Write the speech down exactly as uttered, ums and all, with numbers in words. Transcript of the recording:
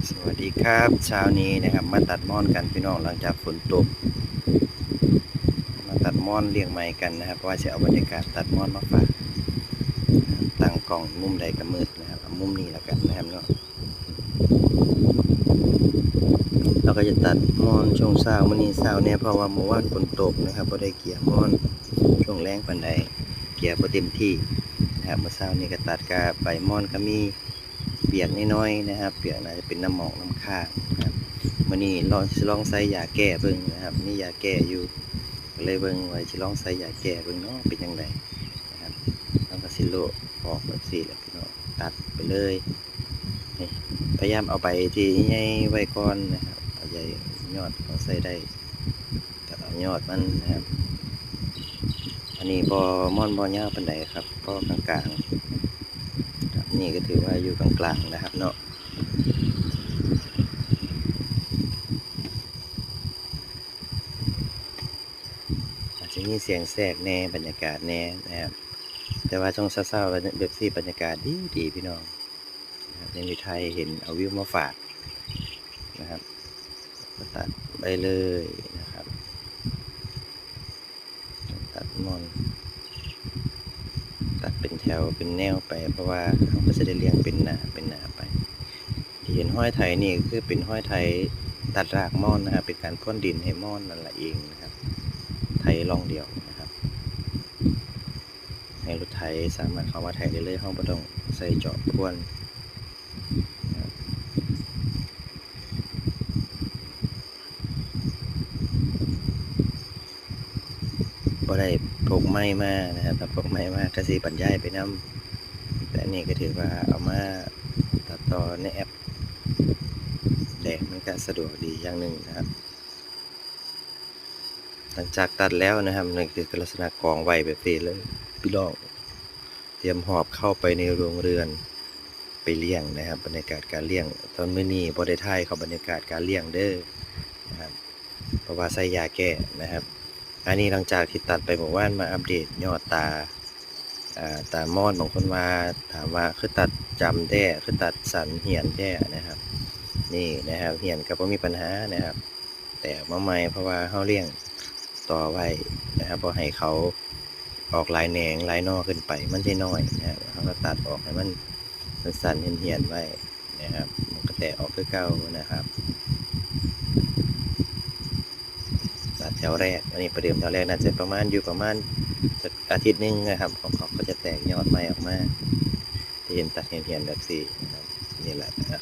สวัสดีครับ เช้านี้นะครับ มาตัดม่อนกันพี่น้อง หลังจากฝนตก มาตัดม่อนเลี้ยงใหม่กันนะครับ เพราะว่าจะเอาบรรยากาศตัดม่อนมาฝาก ตั้งกล้องมุมใดก็มืดนะครับ เอามุมนี้แล้วกันนะครับเนาะ เราก็จะตัดม่อนช่วงเช้า มื้อนี้เช้าเนี่ย เพราะว่าเมื่อวานฝนตกนะครับ บ่ได้เกี่ยม่อน ช่วงแลงปานใด เกี่ยบ่เต็มที่นะครับ มื้อเช้านี้ก็ตัดกะใบม่อนก็มีเปียกน้อยๆนะครับ เปียกน่าจะเป็นน้ำหมอกน้ำค้างนะครับ มื้อนี้ลอง สิลองใส่ยาแก้เบิ่งนะครับ มียาแก้อยู่ ก็เลยเบิ่งว่าสิลองใส่ยาแก้เบิ่งเนาะ เป็นจั่งใดนะครับ แล้วก็สิโละออกแบบนี้แหละพี่น้อง ตัดไปเลย นี่ พยายามเอาใบที่ใหญ่ไว้ก่อนนะครับ เอาใหญ่ ยอดเขาใส่ได้ ตัดเอายอดมันนะครับ อันนี้บ่ ม่อนบ่ยาวปานใดครับ พอกลางๆครับ นี่ก็ถือว่าอยู่กลางๆนะครับเนาะ อาจจะมีเสียงแทรกแหน่ บรรยากาศแหน่นะครับ แต่ว่าช่วงเช้าๆ แบบนี้บรรยากาศดีๆ พี่น้องนะครับ นี่มีไทยเห็นเอาวิวมาฝากนะครับ ก็ตัดไปเลยนะครับ ตัดม่อน ตัดเป็นแถวเป็นแนวไป เพราะว่าเราก็จะได้เรียงเป็นหน้าเป็นหน้าไป ที่เห็นฮอยไถนี่ก็คือเป็นฮอยไถตัดรากม่อนนะครับ เป็นการพ่นดินให้ม่อนนั่นละเองนะครับ ไถร่องเดียวนะครับ ให้รถไถสามารถเข้ามาไถได้เลย เราบ่ต้องใส่จอบพ่นนะครับ บ่ได้พกไมค์มานะครับ ถ้าพกไมค์มาก็สิบรรยายไปนำ แต่อันนี้ก็ถือว่าเอามาตัดต่อในแอปแดง มันก็สะดวกดีอย่างหนึ่งนะครับ หลังจากตัดแล้วนะครับ นี่คือลักษณะกองไว้แบบนี้เลย พี่น้อง เตรียมหอบเข้าไปในโรงเรือน ไปเลี้ยงนะครับ บรรยากาศการเลี้ยง ตอนมื้อนี้บ่ได้ถ่ายเข้าบรรยากาศการเลี้ยงเด้อนะครับ เพราะว่าใส่ยาแก้นะครับ อันนี้หลังจากที่ตัดไปเมื่อวาน มาอัปเดตยอดตา อ่า ตาม่อน บางคนว่า ถามว่าคือตัดจำแท้ คือตัดสั้นเหี่ยนแท้นะครับ นี่นะครับ เหี่ยนก็บ่มีปัญหานะครับ แตกมาใหม่ เพราะว่าเราเลี้ยงต่อไว้นะครับ บ่ให้เขาออกหลายแหนงหลายหน่อเกินไป มันสิน้อยนะครับ เราก็ตัดออกให้มันสั้นๆ เหี่ยนๆ ไว้นะครับ มันก็แตกออกคือเก่านะครับ ตัดแถวแรก อันนี้ประเดิมแถวแรก น่าจะประมาณ อยู่ประมาณสักอาทิตย์หนึ่งนะครับ ของเขาก็จะแตกยอดใหม่ออกมา ที่เห็นตัดเหี่ยนๆ แบบนี้นะครับ นี่แหละนะครับ